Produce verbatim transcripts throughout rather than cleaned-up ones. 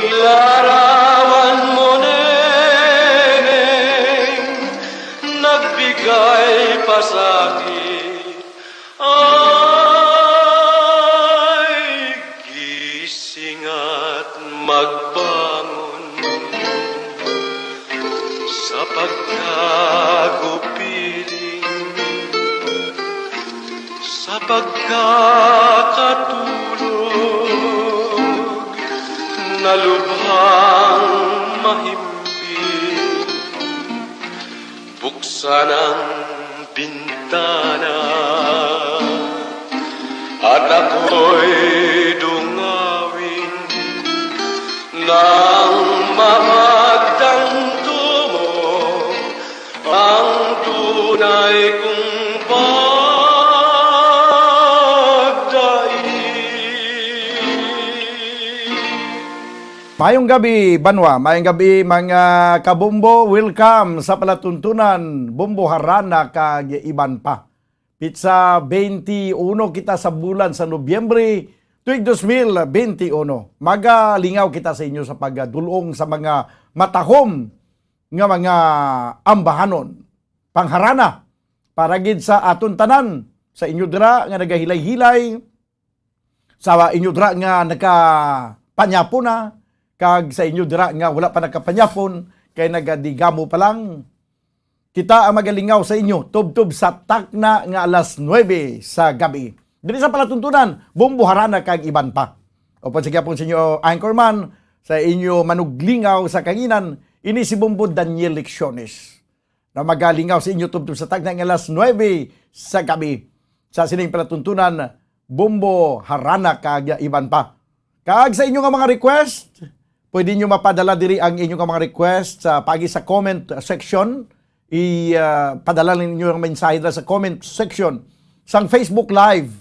Larawan mo, Neneng, nagbigay pa sa akin. Ay, gising at magbangon sa pagkagupiling, sa pagkakatulog na lubhang mahimbing. Buksan ang bintana at ako'y dungawin nang mapagtanto mo ang tunay kong pagdaig. Mayong gabi, banwa. Mayong gabi, mga kabombo. Welcome sa palatuntunan, Bombo Harana kag iban pa. Pitsa twenty-one kita sa bulan sa Nobyembre, tuig dos mil twenty-one. Magalingaw kita sa inyo sa pagdulong sa mga matahom nga mga ambahanon, pangharana para gid sa aton tanan, sa inyo dira nga nagahilay-hilay, sa inyo dira nga nagapanyapon na, kag sa inyo dira nga wala pa nakapanyapon, kay nagadigamo pa lang. Kita ang magalingaw sa inyo tubtob sa takna nga alas nuebe sa gabi. Diri sa palatuntunan, Bombo Harana kag iban pa. Upod sa gihapon sa inyo anchorman, sa inyo manuglingaw sa kanginan, ini si Bombo Daniel Lecciones, na magalingaw sa inyo tubtob sa takna nga alas nuebe sa gabi. Sa sining palatuntunan, Bombo Harana kag iban pa. Kag sa inyo nga mga request, pwede nyo mapadala diri ang inyo nga mga request sa paagi sa comment section. I, ah, padala ninyo ang mensahe dira sa comment section sang Facebook Live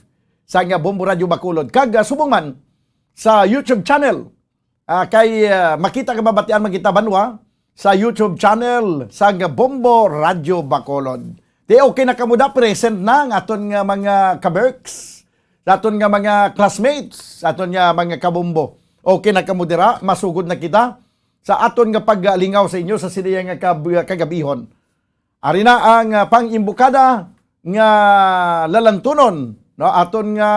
sa nga Bombo Radio Bacolod. Kag, ah, subong man sa YouTube channel, ah, kay, ah, makita ka mabatian man kita banwa sa YouTube channel sa nga Bombo Radio Bacolod. Di okay na kamo da, present na ang aton nga mga kaberks, sa aton nga mga classmates, sa aton nga mga kabombo. Okay na kamo dira, masugod na kita sa aton nga paglingaw sa inyo sa sini nga kab-, kagabihon. Ari na ang, ah, pang-imbokada nga lalantunon, no? Aton nga,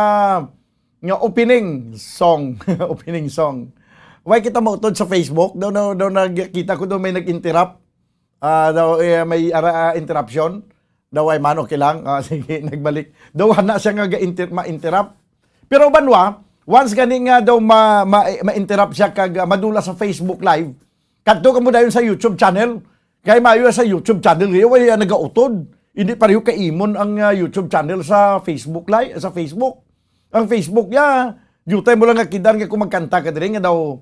nga opening song, opening song. Why kita mautod sa Facebook? Daw, daw, daw nagkita ko daw may nag-interrupt. Ah, daw, eh, may ara, ah, interruption. Daw ay man, okay lang. Ah, sige, nagbalik. Daw, wala siya nga ga-inter-, ma-interrupt. Pero banwa, once gani nga daw ma-, ma-, ma-interrupt siya kag, ah, madula sa Facebook Live, kadto kamo dayon sa YouTube channel. Kay maayo sa YouTube channel, kay wala nagautod. Hindi pareho kaimon ang, ah, YouTube channel sa Facebook Live, sa Facebook. Ang Facebook, ya, diutay mo lang nga kidar nga kung magkanta ka diri nga daw,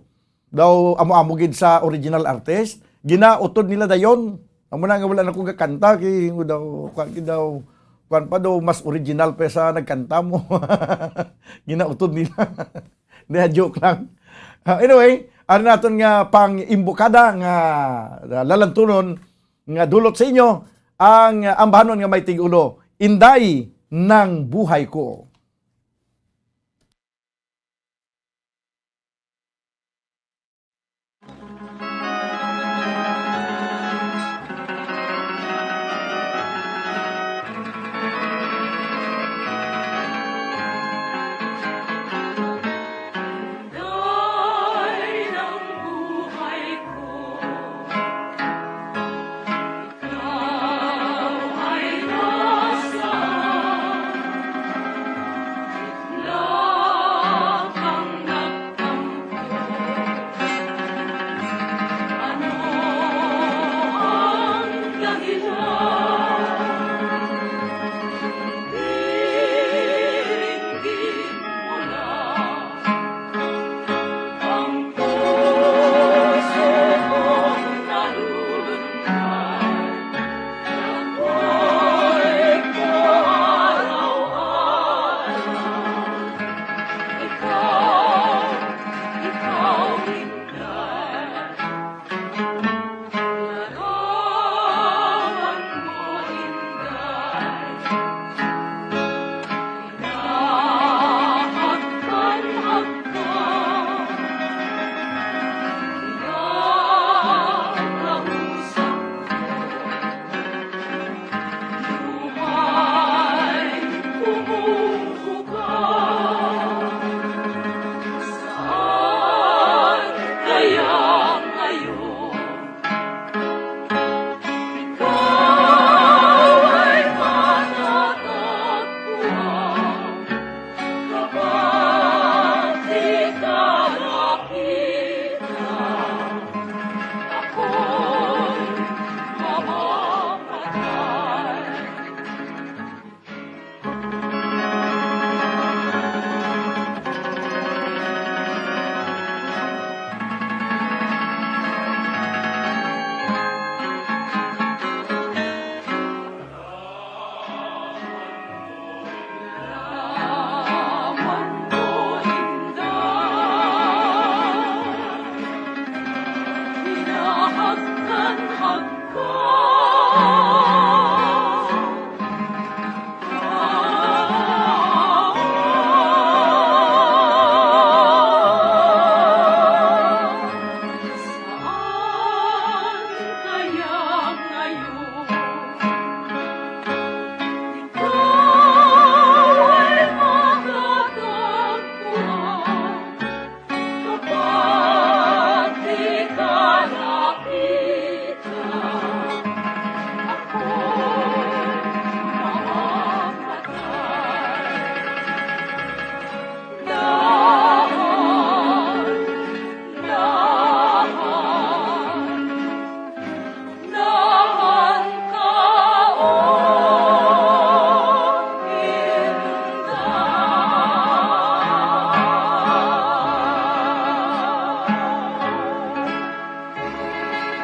daw amo-amo gid sa original artist. Ginautod nila dayon. Amo na nga wala na ko gakanta, kay ingon daw, kwan, kay daw, kwan pa daw, mas original pa sa nagkanta mo. Ginautod nila. Hindi, joke lang. Ah, anyway, ano naton nga pang-imbokada nga, ah, lalantunon nga dulot sa inyo ang, ah, ambahanon nga may tig-ulo, Inday ng Buhay Ko.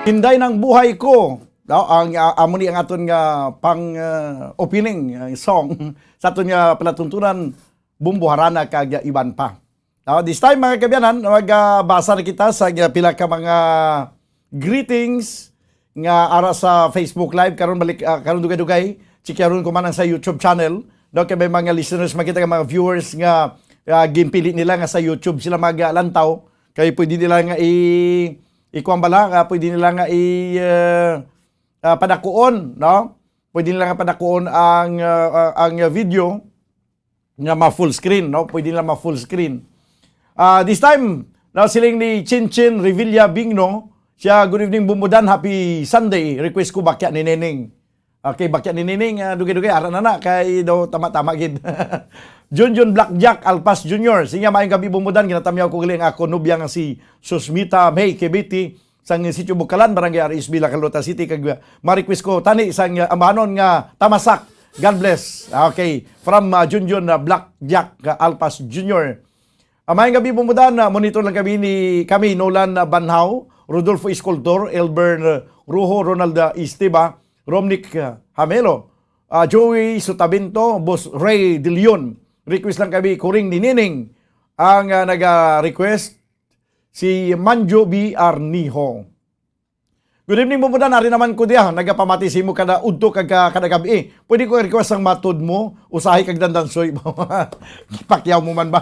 Inday ng buhay ko. No, ang, ah, amo ni ang aton nga pang, ah, opening, ah, song sa aton nga palatuntunan, Bumbuharana kag iban pa. No, this time, mga kaabyanan, magbasa na kita sa, ah, pila ka mga greetings nga ara sa Facebook Live karon. Balik, ah, karon dugay-dugay, checkaron ko man ang sa YouTube channel. No, kay may mga listeners man kita, mga viewers nga, ah, ginpili nila nga sa YouTube sila maglantaw. Kay pwede nila nga i-, ikuan bala, ah, pwede nila nga i-, ah, ah, padakuon, no? Pwede nila nga padakuon ang, ah, ah, ang video nga ma-full screen, no? Pwede nila ma-full screen. Ah, this time, na siling ni Chinchin Revilla Bingno, siya, "Good evening, Bumbudan. Happy Sunday. Request ko Bakya ni Neneng." Okay, Bakya ni Neneng, ah, dugay-dugay, ara na na, kay daw tama-tama gid. Junjun Blackjack Alpas Junior, siya, "Maayong gabi, Bumbudan. Ginatamyaw ko gali ang ako nobya nga si Susmita May Kibiti, sang Sitio Bukalan, Barangay R S B, Lacalota City, kag, uh, ma-request ko tani sang, uh, ambanon nga Tamasak. God bless." Okay, from, uh, Junjun, uh, Blackjack, uh, Alpas Junior. Ah, maayong gabi, Bumbudan. Ah, monitor lang kami ni, kami, Nolan, uh, Banhaw, Rodolfo Escultor, Elbert, uh, Rojo, Ronald, uh, Esteba, Romnick, uh, Hamelo, uh, Joey Sotavento, Boss Ray De Leon. Request lang kami, Kuring ni Nining ang, uh, naga-request. Si Manjo B. Arnijo. "Good evening, Bumbudan. Ari naman ko diya. Nagapamati sa imo kada udto kag ka-, kada gabi. Pwede ko request ang matod mo, usahay kag dandansoy." Pakyaw mo man ba?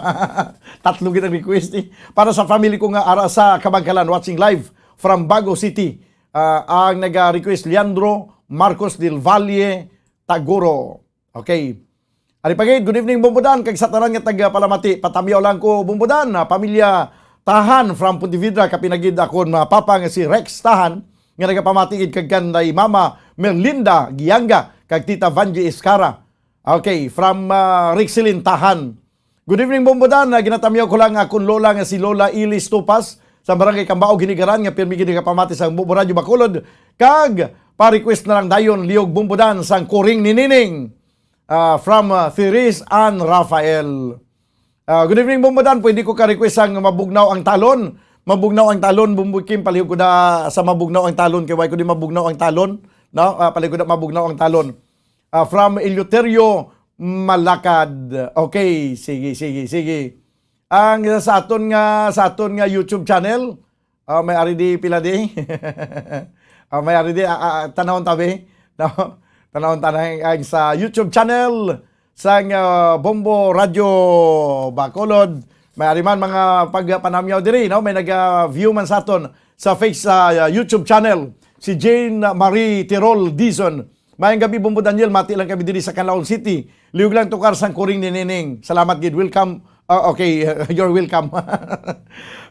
Tatlo gid ang request, eh. Para sa family ko nga ara sa Kabangkalan, watching live from Bago City. Ah, ang naga-request, Leandro Marcos del Valle Taguro. Okay. Ari pa gid, "Good evening, Bumbudan, kag sa tanan nga taga-palamati. Patamyaw lang ko, Bumbudan, ah, pamilya Tahan from Pontevedra, kapin na gid akon mga papa nga si Rex Tahan, nga nagapamati gid kag kanday Mama Merlinda Gianga kag Tita Vangie Escara." Okay, from, ah, Rexilin Tahan. "Good evening, Bumbudan. Ah, ginatamyaw ko lang akon lola nga si Lola Ilis Tupas sa Barangay Cambao, Ginigaran, nga pirmi gid nagapamati sang Bumbo Radyo Bacolod, kag pa-request na lang dayon, Liog Bumbudan, sang Kuring ni Nining." Ah, from, ah, Therese Ann Rafael. Ah, "Good evening, Bumbudan. Pwede ko ka-request sang Mabugnaw ang Talon? Mabugnaw ang Talon, Bumbo Kim, palihog ko da sa Mabugnaw ang Talon, kay why ko di mabugnaw ang talon?" No? Ah, palihog ko da Mabugnaw ang Talon. Ah, from Eleuterio Malakad. Okay, sige, sige, sige. Ang sa aton nga, sa aton nga YouTube channel, ah, may ari di pila di. Ah, may ari di, ah, ah, tanawon tabi. No? Tanawon ta na ang sa YouTube channel sang, ah, Bombo Radyo Bacolod. May ari man mga pagpanamyaw diri, no? May naga-view man sa aton sa face, sa, ah, YouTube channel, si Jane Marie Tirol Dizon. "Maayong gabi, Bombo Daniel. Mati lang kami diri sa Canlaon City. Liog lang tukar sang Kuring ni Nining. Salamat gid. Welcome." Ah, okay, you're welcome.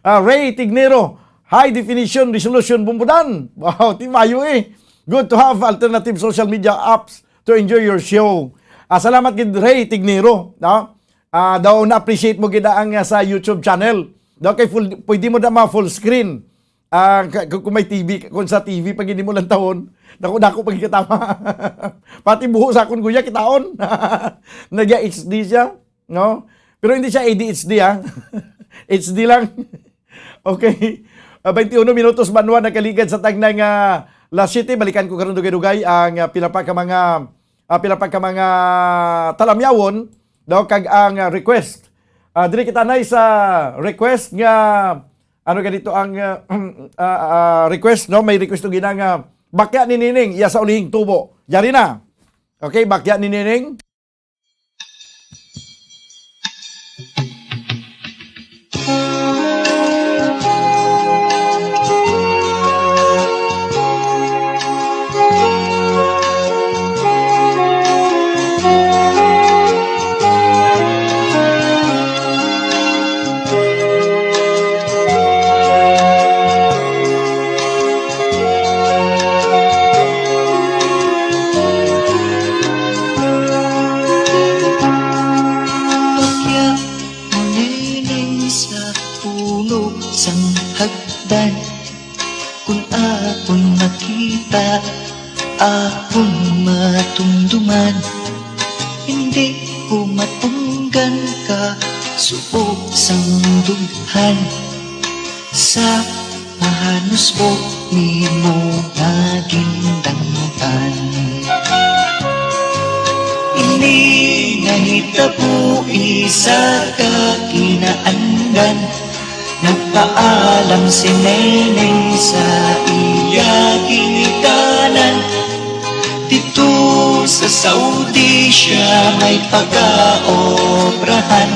Ah, Ray Tignero, "High definition resolution, Bombo Dan." Wow, timayo eh. "Good to have alternative social media apps to enjoy your show." Ah, salamat gid, Ray Tignero, no? Ah, daw na-appreciate mo gid ang, ah, sa YouTube channel. Daw kay full, pwede mo na ma-full screen. Ah, ka-, kung, kung may T V, kung sa T V pag hindi mo lang taon, dako-dako pag ikatama. Pati buho sa akon, kuya, kitaon. Naga H D siya, no? Pero hindi siya A D H D, ha? H D lang. Okay. Ah, twenty-one minutos, banwa nakaligad sa tagnang, ah, las siete. Balikan ko karon dugay-dugay ang, ah, pila pa ka mga, ah, pila pa ka mga talamyawon daw kag ang, ah, request. Ah, diri kita nay sa request nga, ano ka dito ang, ah, ah, ah, request, no? May request to gina nga bakya ni Nining, iya sa ulihing tubo. Yari na. Okay, bakya ni Nining. Bakya mo nining sa puno sang hagdan. Kun akon makita, akon matumduman. Hindi ko matunggan ka, suot sang dughan. Sa Mahanus po nimo nga gindangtan. Ini nahitabo isa ka kinaandan. Nagpaalam si Neneng sa iya ginikanan. Dito sa Saudi siya may pagaobrahan.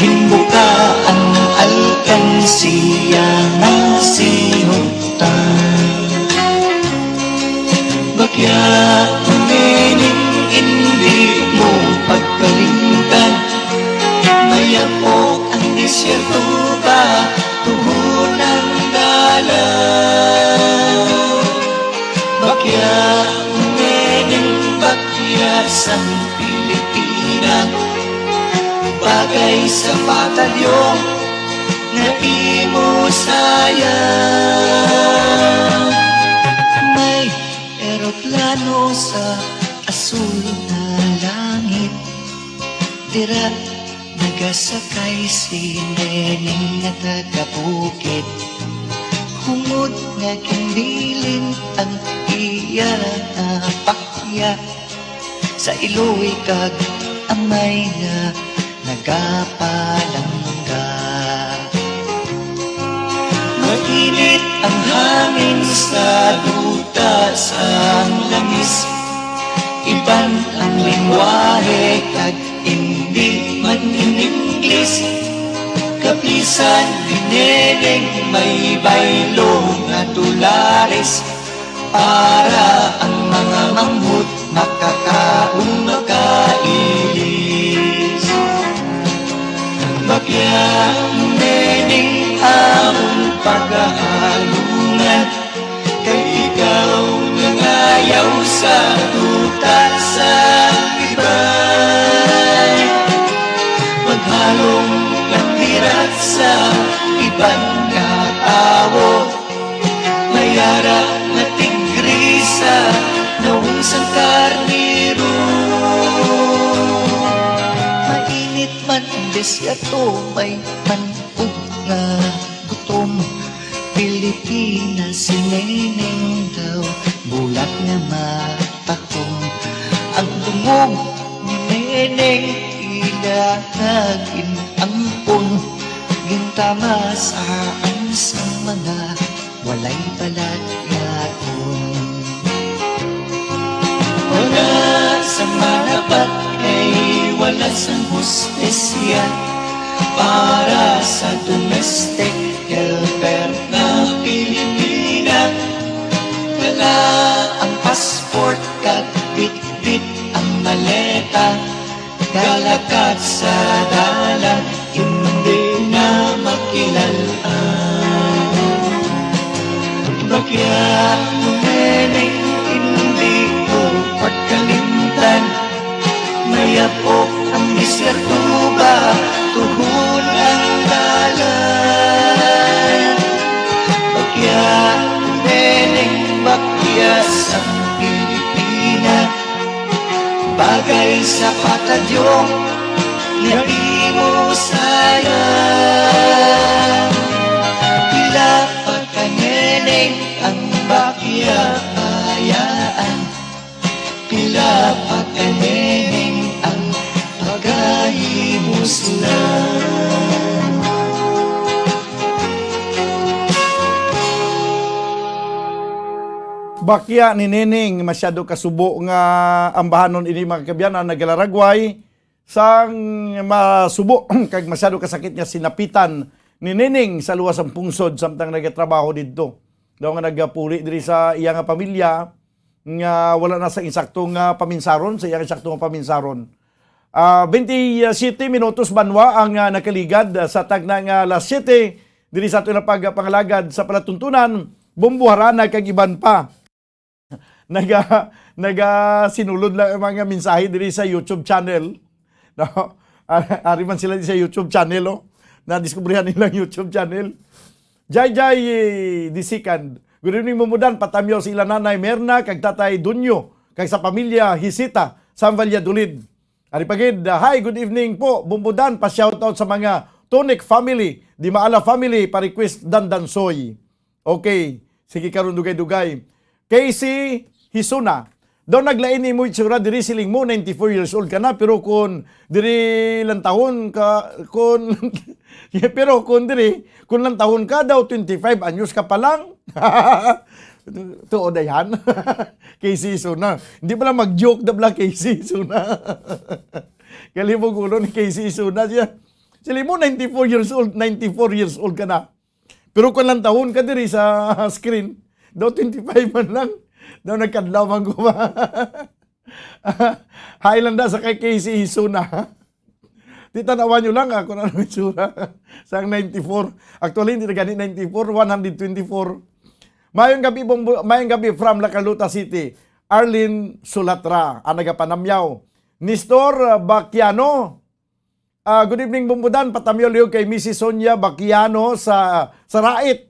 Ginbuka ang alkansiya nga sinutan. Bagya, Neneng, hindi mo pagkalimtan. Mayapok ang disyerto ba, tuhon ang dalan. Bagya, Neneng, bagya sang Pilipina. Bagay sa batalyon nga imo sayang. May eroplano sa asul na langit. Dira nagasakay si Neneng nga taga-bukid. Hungod nga ginbilin ang iya nga pakya sa iloy kag amay nga nagapalangga. Mainit ang hangin sa duta sang langis. Iban ang lengwahe kag indi man in Ingles. Kapisan ni Neneng may baylo nga dolares para ang mga manghod makakaon, makailis. Bagya, Neneng, among pagahalungan, kay ikaw nangayaw sa duta sa iban. Maghalong lang dira sa iban nga tawo. May ara nga tigrisa, nawong sang karnero. Mainit man ang desierto, may man-og nga gutom. Pilipinas si Neneng daw, bulat nga matakom. Ang dungog ni Neneng, ila nga gin-ampon. Gintama sa ang sa mga walay balat nga akon. Wala sa marapat kay wala sang hustisya para sa domestic helper nga Pilipina. Dala ang passport kag bitbit ang maleta. Galakat sa dalan, hindi na makilalaan. Bagya, Neneng, hindi ko pagkalimtan. Mayapok ang disyerto ba, tuhon ang dalan. Bagya, Neneng, bagya sang Pilipinas. Bagay sa patadyo nga imo sayang. Pila pa ka, Neneng, ang bakyayaan? Pila pa ka, Neneng, ang pagahimuslan? Bakya ni Neneng, masyado kasubo nga ambahanon ini, mga kaabyanan, nagalaragway sang masubo kag masyado kasakit nga sinapitan ni Neneng sa luwas sang pungsod samtang nagatrabaho didto. Daw nga nagapuli diri sa iya nga pamilya nga wala na sa insakto nga paminsaron, sa iya nga insakto nga paminsaron. Ah, twenty-seven minutos banwa ang, ah, nakaligad, ah, sa tagna nga alas siyete diri sa aton nga pagpangalagad sa palatuntunan, Bombo Harana kag iban pa. Naga-, nagasinulod lang ang mga mensahe diri sa YouTube channel. No? Ari man sila sa YouTube channel, oh. Nadiskubrihan nilang YouTube channel. Jai Jai the second. Good evening, Bombo Dan. Patamyaw sa ila nanay Merna kag tatay Dunyo kag sa pamilya Hisita sa Valladolid. Ari pa gid, uh, hi, good evening po, Bombo Dan. Pa-shoutout sa mga Tonic family, Di Maala family, pa-request Dandansoy. Okay. Sige, karon dugay-dugay. Casey Hisuna. Daw naglain nimo itsura diri, siling mo ninety-four years old ka na, pero kung diri lang tahon ka, kung, pero kung diri, kung lang tahon ka daw, twenty-five anyos ka pa lang. Tuod, ayhan. Casey Hisuna. Hindi pala mag-joke na pala, Casey Hisuna. Kalibog ulo ni Casey Hisuna siya. Siling mo ninety-four years old, ninety-four years old ka na. Pero kung lang tahon ka diri sa screen, daw twenty-five man lang. Daw nagkadlaw man ko ba? Hi lang da sa kay Casey Hisuna. Di, tanawan nyo lang, ah, kung ano itsura. Sa ninety-four. Actually, hindi na gani ninety-four, one hundred twenty-four. Mayong gabi, Bombo-, mayong gabi from La Carlota City. Arlene Sulatra, ang nagapanamyaw. Nestor, ah, Baquiano, ah, good evening, Bombodan. Patamyaw liwat kay Missus Sonia Baquiano sa, sa Rait.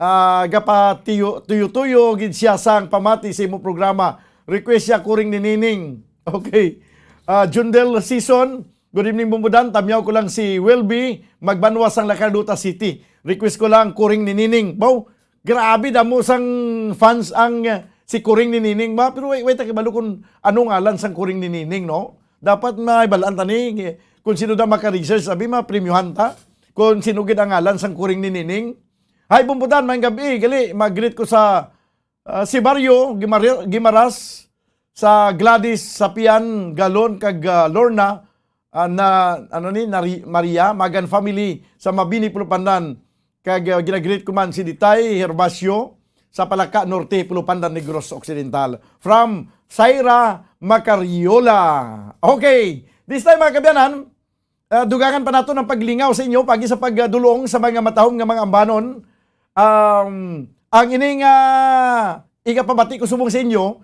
Ah, gapa tiyo, tuyo-tuyo gid siya sang pamati sa imo programa. Request siya, Kuring ni Nining. Okay. Ah, Jundel Season, good evening, Bombodan. Tamyaw ko lang si Welby Magbanwa sang La Carlota City. Request ko lang, Kuring ni Nining. Baw, grabe damo sang fans ang, eh, si Kuring ni Nining ba? Pero wait, wait, kibalo kung ano ngalan sang Kuring ni Nining, no? Dapat may balaan tani kung sino da maka-research, abi, mapremyohan ta kung sino gid ang ngalan sang Kuring ni Nining. Hi, Bombodan, maayong gabi. Gali, mag-greet ko sa, ah, si Barrio Gimari-, Gimaras, sa Gladys, Sapian, Galon, kag, ah, Lorna, ah, na, ano ni, Nari-, Maria, Magan family, sa Mabini, Pulupandan, kag, ah, ginagreet ko man si Ditay Herbacio, sa Palaka Norte, Pulupandan, Negros Occidental. From Saira Macariola. Okay, this time, mga kabyanan, ah, dugangan pa nato ang paglingaw sa inyo, pagi sa pagdulong sa mga matahom nga mga ambanon. Um, ang ining, ah, ikapabati ko subong sa inyo,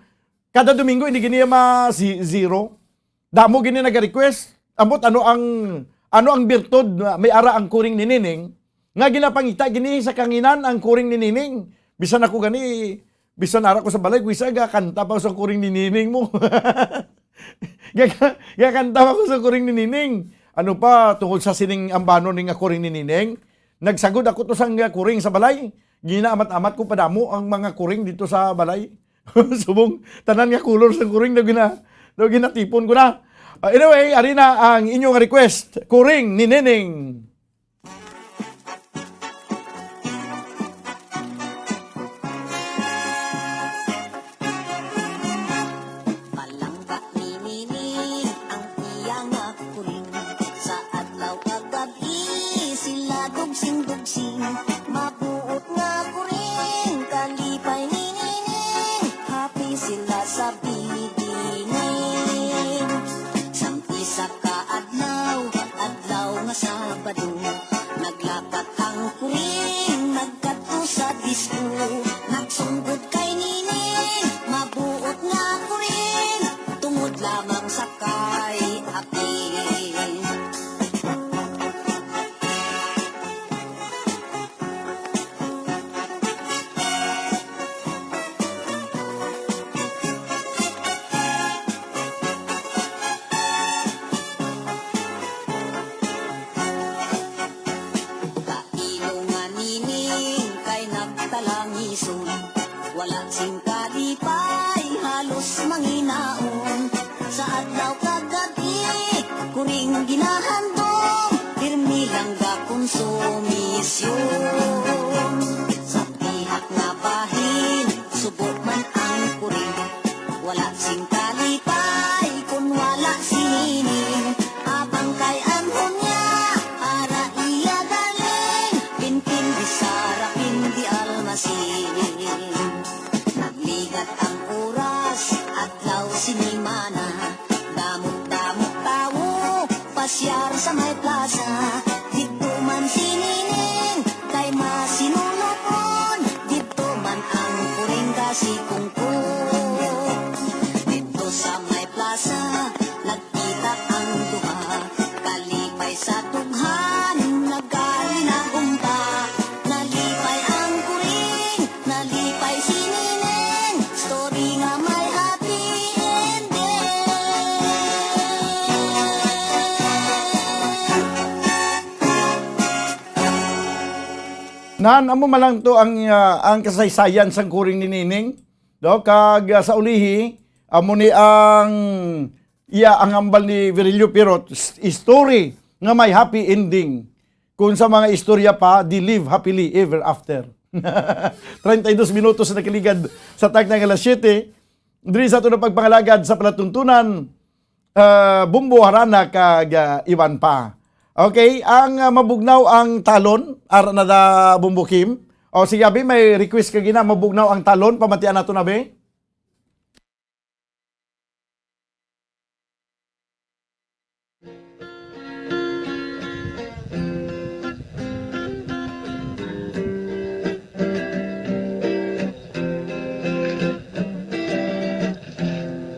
kada Domingo, hindi gini ma-, si-, zero. Damo gini naga-request. Ambot ano ang, ano ang birtud nga may ara ang Kuring ni Nining, nga ginapangita gini sa kanginan ang Kuring ni Nining. Bisan ako gani, bisan ara ko sa balay, kuisa gakanta pa sa Kuring ni Nining mo. Gaka-, gakanta pa ko sa Kuring ni Nining. Ano pa, tungod sa sining ambanon ni nga Kuring ni Nining, nagsagod ako to sang kuring sa balay. Ginaamat-amat ko padamo ang mga kuring dito sa balay. Subong, tanan nga kulor sa kuring na gina-, na ginatipon ko na. Ah, anyway, ari na ang inyong request. Kuring ni Nining. Palangga ni Nining ang iya nga kuring. Sa adlaw kag gab-i sila dugsing-dugsing. Mabuot nga kuring, kalipay ni Nining. Happy sila sa bidingin. Sang isa ka adlaw, adlaw nga Sabado, naglakat ang kuring, nagkadto sa disco. Nagsunggod kay Nining, mabuot nga kuring, tungod lamang sa kay Akin. Kailo nga Nining kay nagtalangison, wala sing kalipay, halos manginaon. Sa adlaw kag gab-i, kuring ginahandom, pirmi lang gakonsumisyon. Sa pihak nga bahin, subo man ang kuring. Wala sing kalipay kun wala si Nining. Abang kay anhon niya, ara iya galing, pinpin di Sara, pin di Almasin. Nagligat ang oras, adlaw, sinimana. Damo-damo tawo, pasyar sa may plaza. Didto man si Nining, kay mas Han, amo man lang to ang, ah, ang kasaysayan sang kuring ni Nining, no? Kag, ah, sa ulihi, amo ni ang iya, ang hambal ni Virilio Pirot, s-, story nga may happy ending. Kung sa mga istorya pa, di live happily ever after. Treinta y dos minutos na nakaligad sa takna nga alas siyete. Diri sa aton nga pagpangalagad sa palatuntunan, ah, Bumbo, Harana, kag, ah, iban pa. Okay, ang, ah, mabugnaw ang talon, ara na da, Bumbo Kim. O, sige, abi, may request ka gina, mabugnaw ang talon, pamatian nato na, be.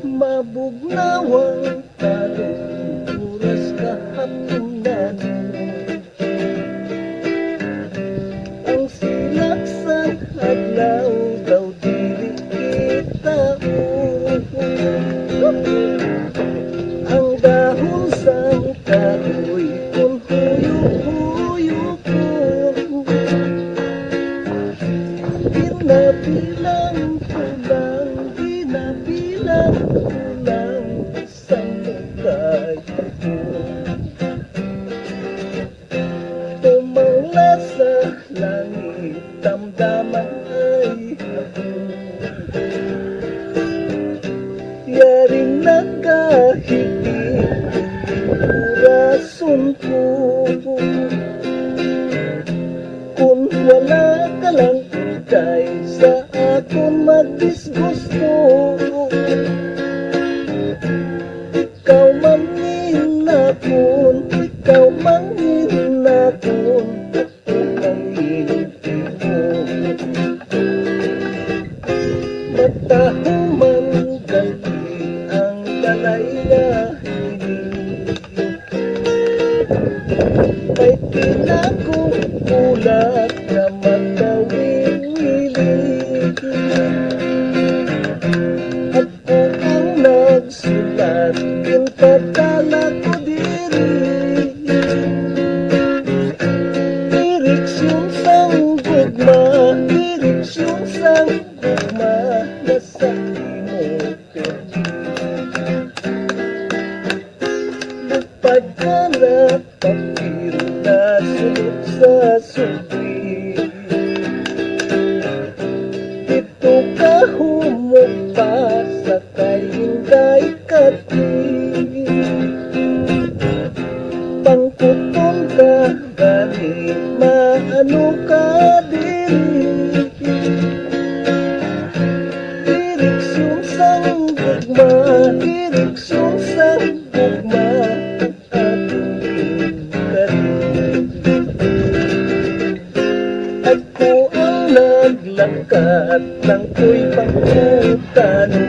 Mabugnaw ang talon, oras kahaponan. Ang silak sang adlaw daw dili kita. Ang dahon sang kahoy kon huyop-huyopon. Ginabilang ko lang, ginabilang ko lang sa mukay ko. Tumangla sa langit, damdaman ay ako. Yari nagahigit, orason ko. Kun wala ka lang, ikay sa akon magdisgusto. Ikaw man ginakon, ikaw man ginakon, ako ang imo. Matahuman gali ang balay nga ini. May pinakong bulag nga magkawili. Ako ang nagsulat, ginpadala ko diri. Direksyon sang gugma, direksyon sang gugma, nasa imo pirmi. Lupad ka na, papiro na sulod sa subli. Dito ka humukpa sa kay Inday Kati. Pangkuton ka gani, maano ka diri. Direksyon sang gugma, direksyon sang gugma, aton ginkarit. Ako ang naglakat, lang ko'y pangutano.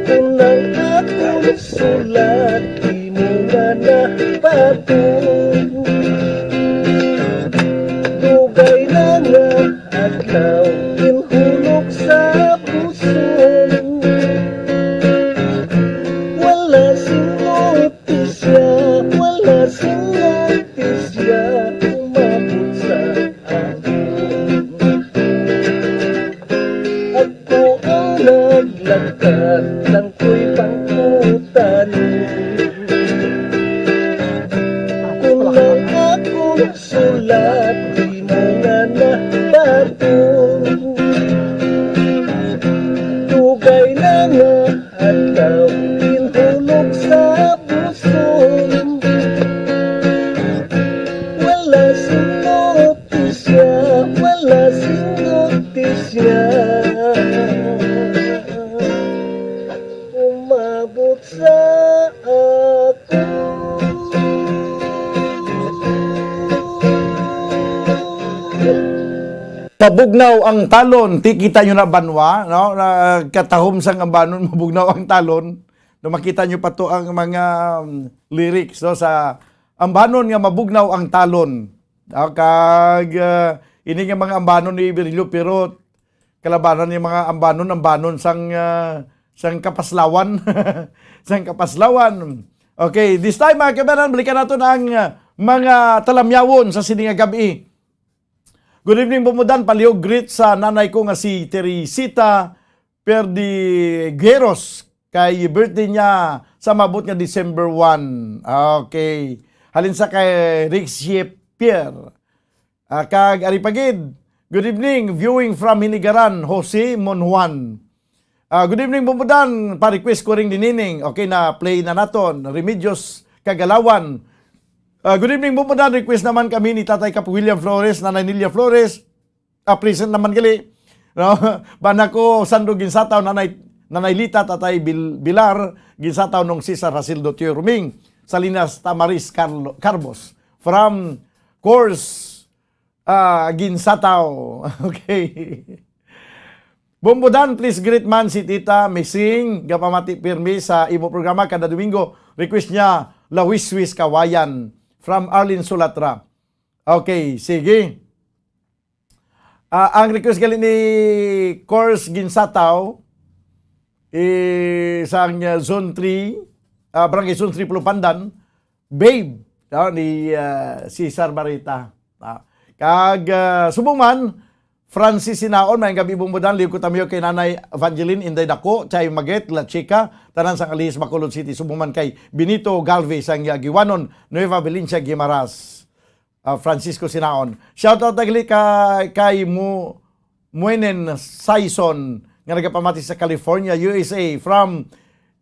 Kung ang akong sulat, di mo nga nabaton. Dugay na nga adlaw, ginhulog sa puson. Wala sing notisya, wala sing notisya, umabot sa akon. Ako ang naglakat, lang ko'y pangutano. Kung ang akong sulat, di mo nga nabaton. Dugay na nga adlaw, ginhulog sa puson. Wala sing notisya, wala sing notisya. Umabot sa ako. Mabugnaw ang talon, ti kita nyo na banwa, no? Na katahom sang ambanon, mabugnaw ang talon. No, makita nyo pa to ang mga, um, lyrics, no, sa ambanon nga mabugnaw ang talon. Ah, kag, ah, ini nga mga ambanon ni Virilio Pirot, kalabanan ni mga ambanon, ambanon sang, ah, sang kapaslawan. Sang kapaslawan. Okay, this time, mga kaibanan, balikan naton ang, ah, mga talamyawon sa sini nga gab-i. Good evening, Bumbudan. Palihog greet sa nanay ko nga si Teresita Perdigueros, kay birthday niya sa maabot nga December one. Okay. Halin sa kay Rixie Pierre. Ah, kag ari pa gid, good evening, viewing from Hinigaran, Jose Monjuan. Ah, good evening, Bumbudan. Pa-request ko ring dinining. Okay, na-play na naton. Remedios Kagalawan. Ah, good evening, Bumbudan. Request naman kami ni Tatay Kap William Flores, Nanay Nelia Flores. Ah, present naman gali. No? Bana ko, Sandro Ginsataw, Nanay, Nanay Lita, Tatay Bil-, Bilar, Ginsataw, Nong Cesar Jasildo, Tio Ruming, Salinas, Tamaris, Carlo, Carbos. From course, ah, Ginsataw. Okay. Bumbudan, please greet man si Tita Mising. Gapamati pirmi sa imo programa kada Domingo. Request niya, Lawiswis Kawayan. From Arlene Sulatra. Okay, sige. Ah, ang request gali ni Cors Ginsataw, eh, sang, ah, Zone three, ah, Barangay Zone three, Pulupandan, Babe, ah, ni, ah, Cesar Barita. Ah, kag, ah, subong man, Francis Sinaon, maayong gab-i, Bumbudan, liwat ko tamiyo kay Nanay Evangeline, Inday Dako, Chay Maget, La Chica, tanan sang Alihis, Bacolod City, subong man kay Benito Galvez, sang Yagiwanon, Nueva Valencia, Guimaras. Ah, Francisco Sinaon. Shout out dagli ka, kay Mu-, Muenen Saison nga nagapamati sa California, U S A, from,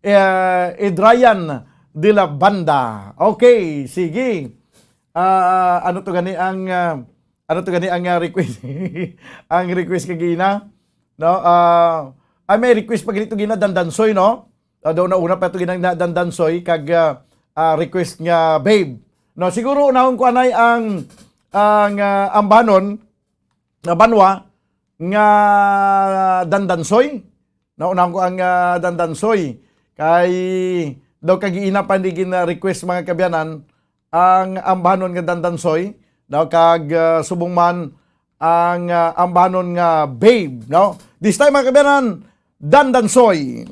eh, Adrian de la Banda. Okay, sige. Ah, ano to gani ang, ah, ano to gani ang, ah, request? Ang request kagina, no? Ah, ay, may request pa gani to gina, Dandansoy, no? Ah, daw na una pa to ginang na Dandansoy kag, ah, ah, request nga Babe. No, siguro unahon ko anay ang, ang, ah, ambanon nga banwa nga Dandansoy. No, unahon ko ang, ah, Dandansoy. Kay daw kagiina pa ni gin-request, mga kaabyanan, ang ambanon nga Dandansoy. Daw kag, ah, subong man ang, ah, ambanon nga Babe, no? This time, mga kaabyanan, Dandansoy.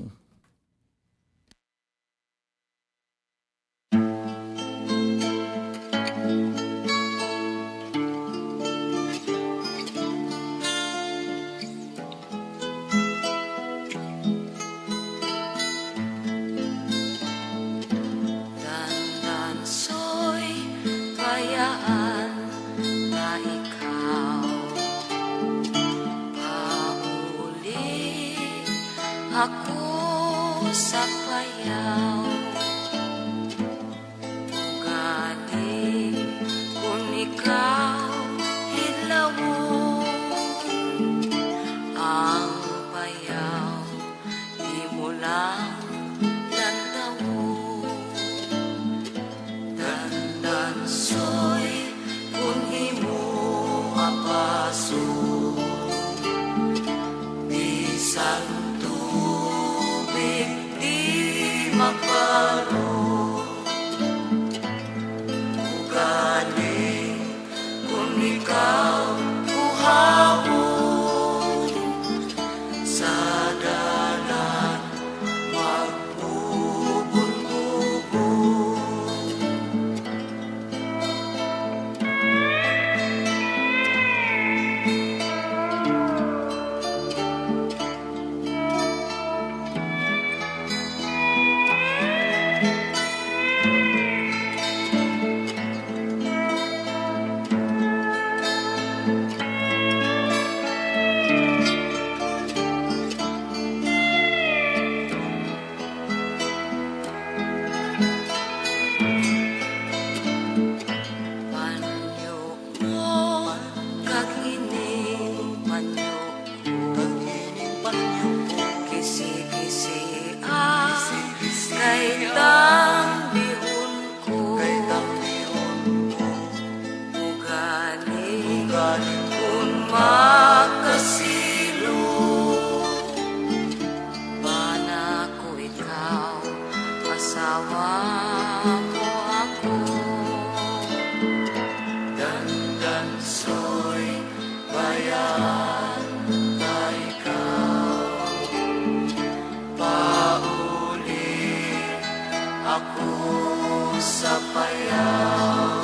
Dandansoy, bayaan na ikaw. Pauli ako sa payaw. Ugaling kun ikaw hilawon, ang payaw imo lang lantawon. Dandansoy, kun imo apason, bisan tubig di mabalo. Ugaling kun ikaw kuhawon, sa dalan magkubon-kubon. Panyo mo kag ining panyo ko, kisi-kisia kay tambihon ko. Ugaling kun makasilo, bana ko ikaw, asawa mo ako. Dandansoy, bayaan na ikaw. Pauli ako sa payaw.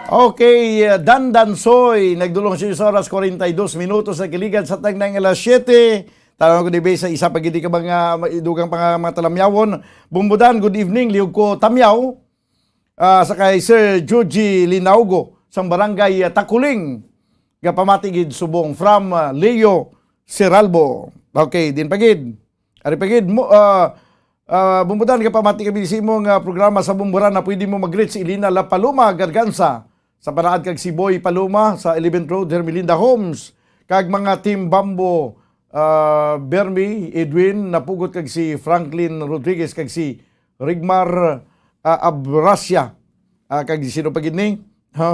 Okay, uh, Dandan Soy, nagdulong siyas oras, kwarenta y dos minutos, nagkiligad sa tagna nga alas siyete. Tanaw ko dibe sa isa pa gid ka mga dugang pa nga mga talamyawon. Bumbudan, good evening, liog ko tamyaw. Ah, sa kay Sir Juji Linaugo, sang barangay, ah, Takuling, gapamati gid subong from, ah, Leo Seralbo. Okay, din pa gid. Ari pa gid mo, ah, ah, Bumbudan, gapamati kami sa imo nga programa sa Bumburan na pwede mo mag-reach si Elena La Paloma Garganza sa Paraad kag si Boy Paloma sa eleventh Road, Hermelinda Homes, kag mga Team Bambo, ah, Bermi, Edwin, Napugot kag si Franklin Rodriguez kag si Rigmar, ah, Abrasia. Ah, kag sino pa gid ni? Ha?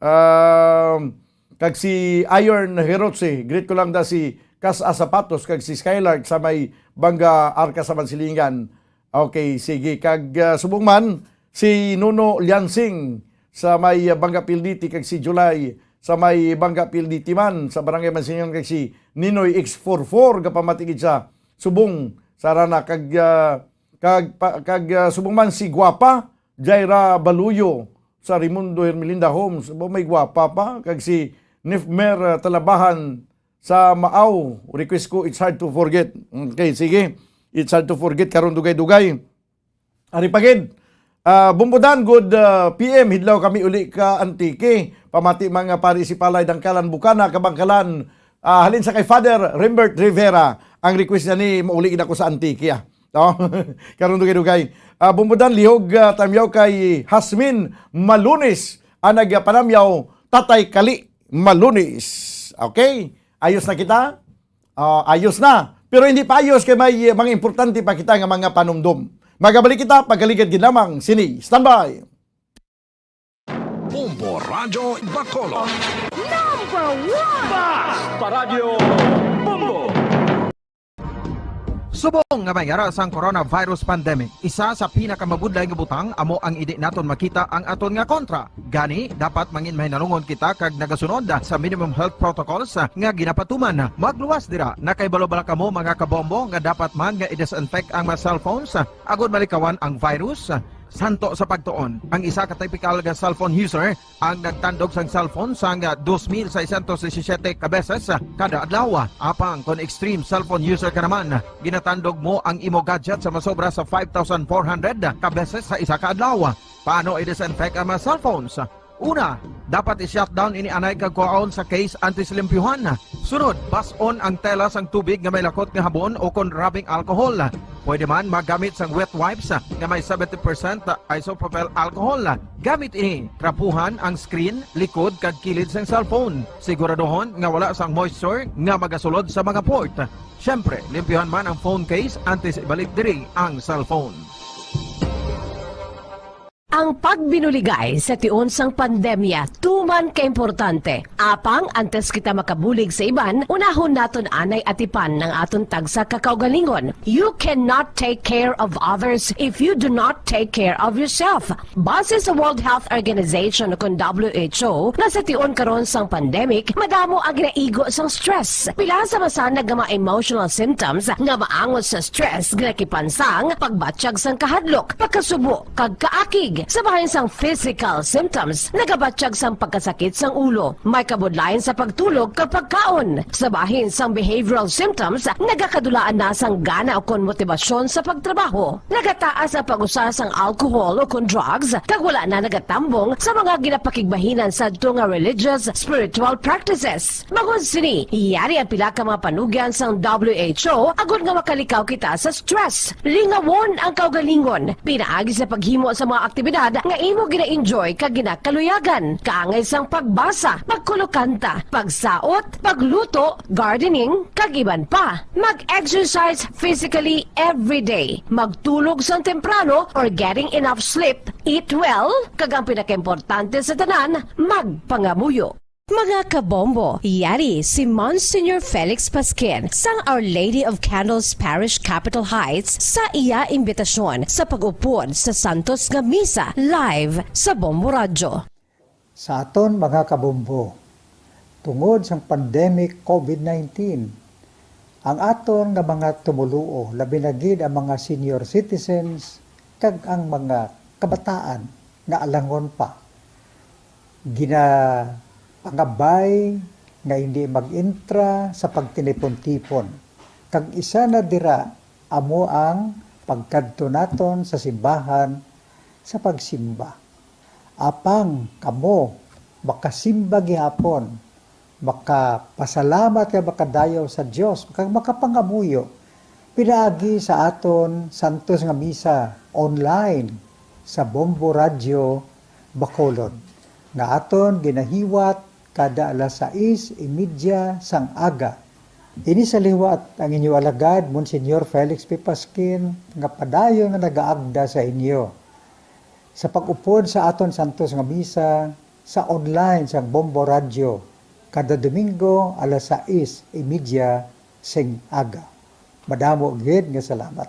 Um, kag si Iron Herotse, greet ko lang da si Kas A Sapatos kag si Skylark sa may Bangga Arca sa Mansilingan. Okay, sige. Kag, ah, subong man, si Nuno Liansing sa may, ah, Bangga Pilditi kag si July sa may Bangga Pilditi man sa Barangay Mansilingan kag si Ninoy X forty-four gapamati gid sa subong sa Rana kag, ah, kag, pa, kag, ah, subong man si Guapa Jaira Baluyo sa Raimundo Hermelinda Homes. Ba may Guapa pa? Kag si Nifmer, ah, Talabahan sa Maaw. Request ko, It's Hard to Forget. Okay, sige. It's Hard to Forget, karon dugay-dugay. Ari pa gid. Ah, Bumbudan, good, ah, P M, hidlaw kami uli ka Antique. Pamati mga pari si Palay, Dangkalan, Bukana, Kabangkalan. Ah, halin sa kay Father Rimbert Rivera, ang request niya ni mauli gid ako sa Antique, ah. No? Karon dugay-dugay. Ah, Bumbudan, lihog, ah, tamyaw kay Hasmin Malunis, ang nagpanamyaw, Tatay Kali Malunis. Okay? Ayos na kita? Ah, ayos na. Pero hindi pa ayos kay may, eh, mga importante pa kita nga mga panumdom. Magabalik kita, pagkaligad gid lamang sini. Standby! Bombo Radyo Bacolod. Number one! Basta Radyo Bombo! Subong nga may ara sang coronavirus pandemic, isa sa pinakamabudlay nga butang amo ang indi naton makita ang aton nga kontra. Gani, dapat mangin mahinalungon kita kag nagasunod sa minimum health protocols nga ginapatuman. Magluwas dira, nakahibalo bala kamo, mga kabombo, nga dapat man nga i-disinfect ang mga cellphones agod malikawan ang virus? Santo sa pagtuon, ang isa ka typical nga cellphone user ang nagtandog sang cellphone sang dos mil seiscientos disisiete ka beses kada adlaw. Apang kon extreme cellphone user ka naman, ginatandog mo ang imo gadget sa masobra sa five thousand four hundred ka beses sa isa ka adlaw. Paano i-disinfect ang mga cellphones? Una, dapat i-shutdown ini anay kag kuhaon sa case antes limpyuhan. Sunod, bas-on ang tela sang tubig nga may lakot nga habon o kon rubbing alcohol. Pwede man magamit sang wet wipes nga may seventy percent isopropyl alcohol. Gamit ini, trapuhan ang screen, likod kag kilid sang cellphone. Siguraduhon nga wala sang moisture nga magasulod sa mga port. Siyempre, limpyuhan man ang phone case antes ibalik diri ang cellphone. Ang pagbinuligay sa tion sang pandemya tuman ka importante. Apang antes kita makabulig sa iban, unahon naton anay atipan ang aton tagsa ka kaugalingon. You cannot take care of others if you do not take care of yourself. Base sa World Health Organization o kon W H O, nga sa tion karon sang pandemic, madamo ang ginaigo sang stress. Pila sa masanag nga mga emotional symptoms nga maangot sa stress, ginakipan sang pagbatyag sang kahadlok, pagkasubo, kag kaakig. Sa bahin sang physical symptoms, nagabatyag sang pagkasakit sang ulo, may kabudlayan sa pagtulog kag pagkaon. Sa bahin sang behavioral symptoms, nagakadulaan na sang gana ukon motibasyon sa pagtrabaho. Nagataas ang pag-usa sang alcohol ukon drugs, kag wala na nagatambong sa mga ginapakigbahinan sadto nga religious, spiritual practices. Bangod sini, yari ang pila ka mga panugyan sang W H O agod nga makalikaw kita sa stress. Lingawon ang kaugalingon pinaagi sa paghimo sa mga aktibidad nga imo gina-enjoy kag ginakaluyagan, kaangay sang pagbasa, pagkulokanta, pagsaot, pagluto, gardening, kag iban pa. Mag-exercise physically every day. Magtulog sang temprano or getting enough sleep. Eat well, kag ang pinakaimportante sa tanan, magpangamuyo. Mga kabombo, yari si Monsignor Felix Pasquin sang Our Lady of Candles Parish, Capitol Heights, sa iya imbitasyon sa pag-upod sa Santos nga Misa live sa Bombo Radyo. Sa aton mga kabombo, tungod sang pandemic COVID nineteen, ang aton nga mga tumoluo, labi na gid ang mga senior citizens kag ang mga kabataan nga alangon pa, ginapangabay nga hindi mag-entra sa pagtinipon-tipon. Kag isa na dira amo ang pagkadto naton sa simbahan sa pagsimba. Apang kamo makasimba gihapon, makapasalamat kag makadayaw sa Dios, kag makapangamuyo pinaagi sa aton santos nga misa online sa Bombo Radyo Bacolod, nga aton ginahiwat kada alas sais y media sang aga. Ini sa liwat ang inyo alagad, Monsignor Felix P. Pasquin, nga padayon nga nagaagda sa inyo sa pag-upod sa aton santos nga misa sa online sang Bombo Radyo kada Domingo alas sais y media sing aga. Madamo gid nga salamat.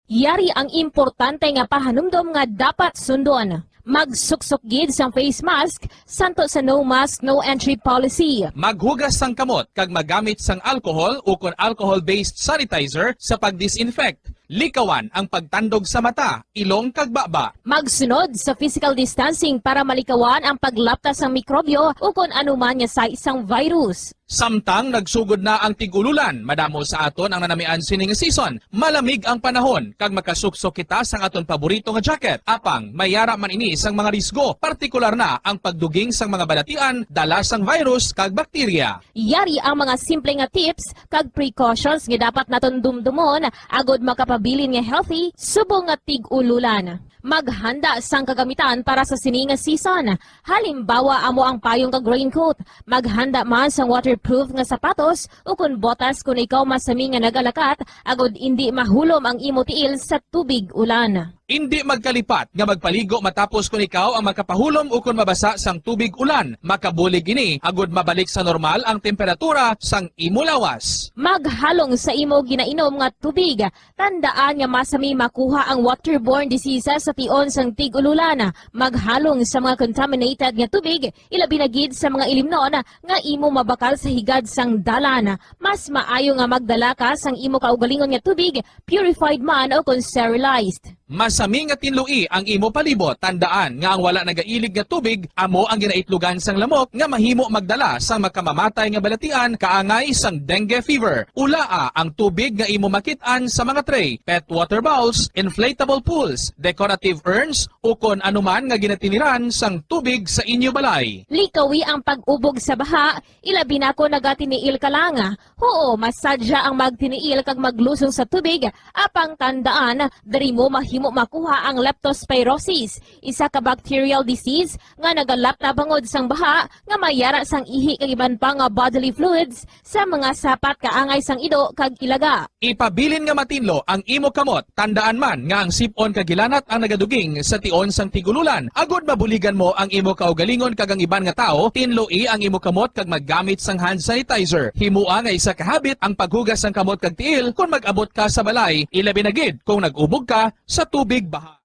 Yari ang importante nga pahanumdom nga dapat sundon. Magsuksok gid sang face mask santo sa no mask, no entry policy. Maghugas sang kamot kag magamit sang alcohol ukon alcohol-based sanitizer sa pag-disinfect. Likawan ang pagtandog sa mata, ilong kag baba. Magsunod sa physical distancing para malikawan ang paglapta sang mikrobyo ukon anuman nga sais sang virus. Samtang nagsugod na ang tig-ululan, madamo sa aton ang nanamian sini nga season. Malamig ang panahon kag makasuksok kita sang aton paborito nga jacket. Apang may yara man ini sang mga risgo, partikular na ang pagduging sang mga balatian dala sang virus kag bakterya. Yari ang mga simple nga tips kag precautions nga dapat naton dumdumon agod makapabilin nga healthy subong nga tig-ululan. Maghanda sang kagamitan para sa sini nga season. Halimbawa, amo ang payong kag raincoat. Maghanda man sang waterproof nga sapatos ukon botas kon ikaw masami nga nagalakat, agod indi mahulom ang imo tiil sa tubig ulan. Indi magkalipat nga magpaligo matapos kon ikaw ang makapahulom ukon mabasa sang tubig ulan. Makabulig ini agod mabalik sa normal ang temperatura sang imo lawas. Maghalong sa imo ginainom nga tubig. Tandaan nga masami makuha ang waterborne diseases sa tion sang tig-ululan. Maghalong sa mga contaminated nga tubig, ilabi na gid sa mga ilimnon nga imo mabakal sa higad sang dalan. Mas maayo nga magdala ka sang imo kaugalingon nga tubig, purified man o kon sterilized. Masami nga tinloi ang imo palibot. Tandaan nga ang wala nagailig nga tubig amo ang ginaitlogan sang lamok nga mahimo magdala sang makamamatay nga balatian kaangay sang dengue fever. Ulaa ang tubig nga imo makit-an sa mga tray, pet water bowls, inflatable pools, decorative urns, ukon anuman nga ginatiniran sang tubig sa inyo balay. Likawi ang pag-ubog sa baha, ilabi na kon nagatiniil ka lang. Huo, masadya ang magtiniil kag maglusong sa tubig, apang tandaan, diri mo mahimo makuha ang leptospirosis, isa ka bacterial disease nga nagalapta bangod sang baha nga may yara sang ihi kag iban pa nga bodily fluids sa mga sapat kaangay sang ido kag ilaga. Ipabilin nga matinlo ang imo kamot. Tandaan man nga ang sip-on kag hilanat ang nagaduging sa tion sang tig-ululan. Agod mabuligan mo ang imo kaugalingon kag ang iban nga tawo, tinloi ang imo kamot kag maggamit sang hand sanitizer. Himoa nga isa ka habit ang paghugas sang kamot kag tiil kon mag-abot ka sa balay, ilabi na gid kon nag-ubog ka sa tubig baha.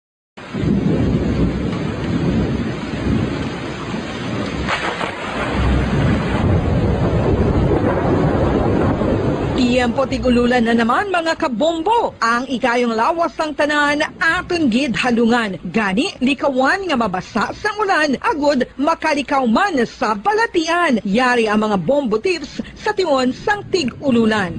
Tiyempo tig-ululan na naman, mga kabombo. Ang ikayong lawas sang tanan aton gid halungan. Gani, likawan nga mabasa sang ulan agud makalikaw man sa balatian. Yari ang mga bombo tips sa tion sang tig-ululan.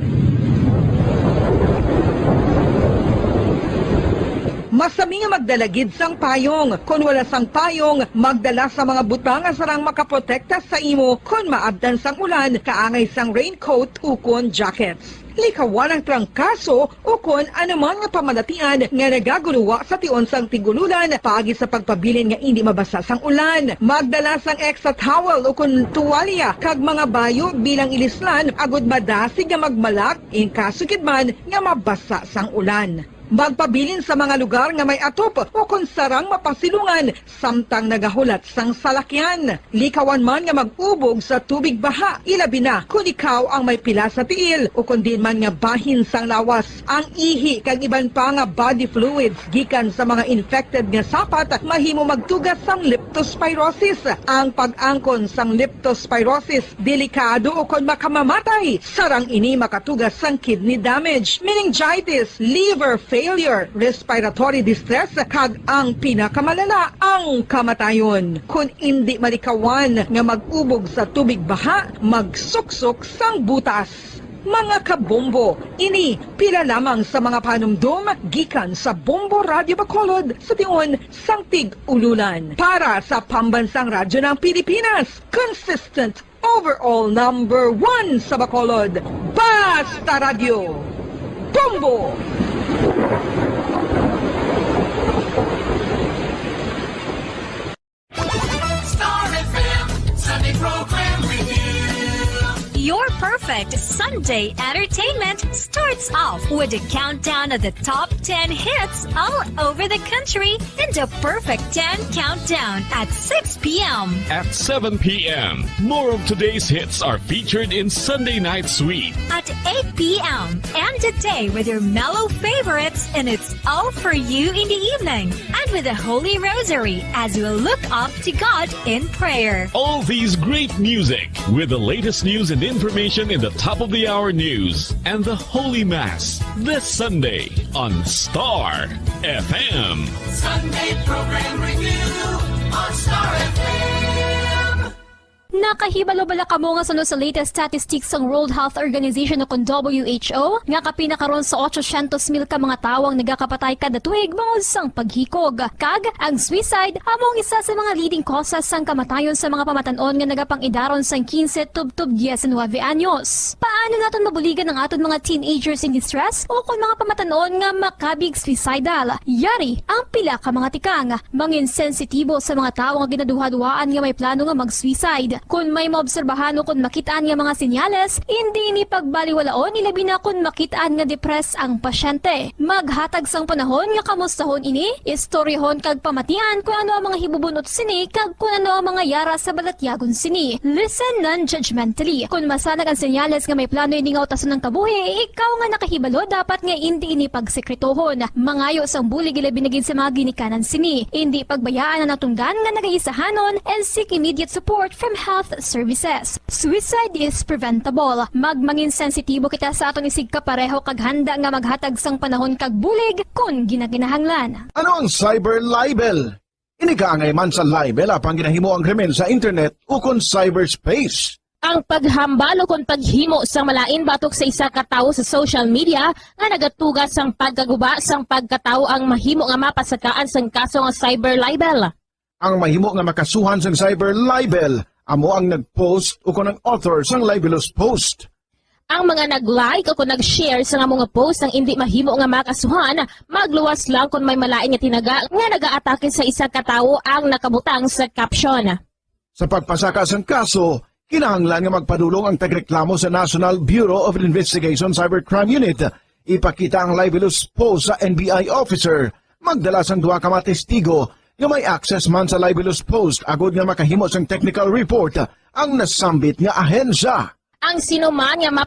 Masami nga magdala gid sang payong. Kon wala sang payong, magdala sa mga butang nga sarang makaprotekta sa imo kon maabtan sang ulan, kaangay sang raincoat ukon jackets. Likawan ang trangkaso ukon anuman nga pamalatian nga nagagulowa sa tion sang tig-ululan paagi sa pagpabilin nga indi mabasa sang ulan. Magdala sang extra towel ukon tuwalya kag mga bayo bilang ilislan agud madasig nga magmalak in kaso gid man nga mabasa sang ulan. Magpabilin sa mga lugar nga may atop ukon sarang mapasilungan samtang nagahulat sang salakyan. Likawan man nga mag-ubog sa tubig baha, ilabi na kon ikaw ang may pila sa tiil ukon diin man nga bahin sang lawas. Ang ihi kag iban pa nga body fluids gikan sa mga infected nga sapat mahimo magtuga sang leptospirosis. Ang pag-angkon sang leptospirosis delikado ukon makamamatay. Sarang ini makatuga sang kidney damage, meningitis, liver failure, respiratory distress, kag ang pinakamalala, ang kamatayon. Kon indi malikawan nga mag-ubog sa tubig baha, magsuksok sang butas. Mga kabombo, ini pila lamang sa mga panumdom gikan sa Bombo Radio Bacolod sa tion sang Tig-Ululan. Para sa Pambansang Radyo ng Pilipinas, consistent overall number one sa Bacolod. Basta Radyo, Bombo! Star F M Sunday Program Review. Your perfect Sunday entertainment starts off with a countdown of the top ten hits all over the country in the Perfect ten Countdown at six p.m. At seven p.m., more of today's hits are featured in Sunday Night Sweet. At eight p.m., end the day with your mellow favorites, and it's all for you in the evening. And with the Holy Rosary as we look up to God in prayer. All these great music with the latest news and information in the top of the hour news and the Holy Mass this Sunday on Star F M. Sunday Program Review on Star F M. Nakahibalo bala kamo nga suno sa latest statistics sang World Health Organization o kon W H O, nga kapin na karon sa ochocientos mil ka mga tawo ang nagakapatay kada tuig bangod sang paghikog? Kag ang suicide amo ang isa sa mga leading causes sang kamatayon sa mga pamatan-on nga nagapang-idaron sang quince tubtob diecinuebe anyos. Paano naton mabuligan ang aton mga teenagers in distress o kon mga pamatan-on nga makabig suicidal? Yari ang pila ka mga tikang. Mangin sensitibo sa mga tawo nga ginaduhaduhaan nga may plano nga mag-suicide. Kon may maobserbahan o kon makit-an nga mga senyales, indi ini pagbaliwalaon, ilabi na kon makit-an nga depressed ang pasyente. Maghatag sang panahon nga kamustahon ini, istoryahon kag pamatian kon ano ang mga hibubun-ot sini kag kon ano ang mga yara sa balatyagon sini. Listen non-judgmentally. Kon masanag ang senyales nga may plano ini nga utason ang kabuhi, ikaw nga nakahibalo dapat nga indi ini pagsekretohon. Mangayo sang bulig, ilabi na gid sa mga ginikanan sini. Indi pagbayaan ang natunggan nga nagaisahanon and seek immediate support from health services. Suicide is preventable. Magmangin sensitibo kita sa aton isigkapareho kag handa nga maghatag sang panahon kag bulig kon ginakinahanglan. Ano ang cyber libel? Ini kaangay man sa libel apang ginahimo ang krimen sa internet ukon cyberspace. Ang paghambal ukon paghimo sang malain batok sa isa ka tawo sa social media nga nagatuga sang pagkaguba sang pagkatawo ang mahimo nga mapasakaan sang kaso nga cyber libel. Ang mahimo nga makasuhan sang cyber libel amo ang nag-post ukon ang author sang libelous post. Ang mga nag-like o kon nag-share sa amo nga post ang indi mahimo nga makasuhan, magluwas lang kon may malain nga tinaga nga nagaatake sa isa ka tawo ang nakabutang sa caption. Sa pagpasaka sang kaso, kinahanglan nga magpadulong ang tagreklamo sa National Bureau of Investigation Cybercrime Unit. Ipakita ang libelous post sa N B I officer. Magdala sang duha ka mga testigo nga may access man sa libelous post agod nga makahimo sang technical report ang nasambit nga ahensya. Ang sinuman nga